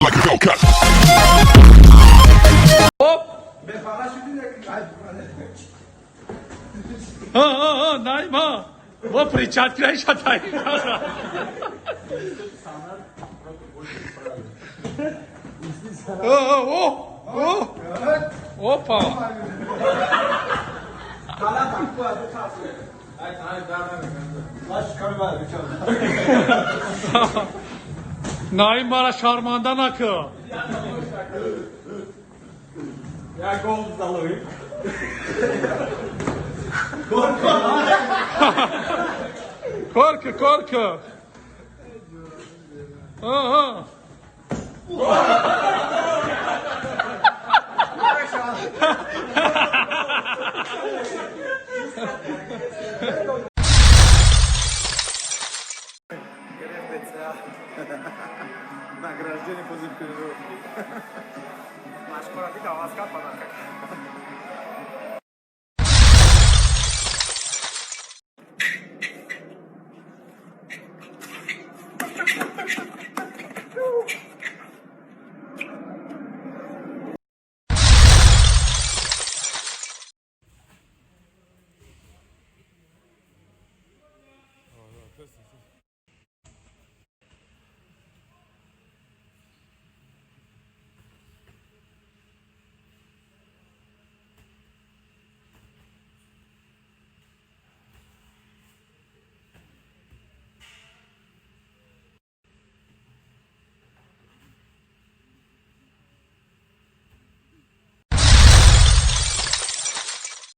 Like a Hellcat. Hop. Ha ha ha, Naim ha. Во перчатка шатай. О, о, опа. Наим мара шарманда накы. Я гол заловив. Корка, корка. Ага. Награждение после тренировки. Машкора дида оваз кард бадан как.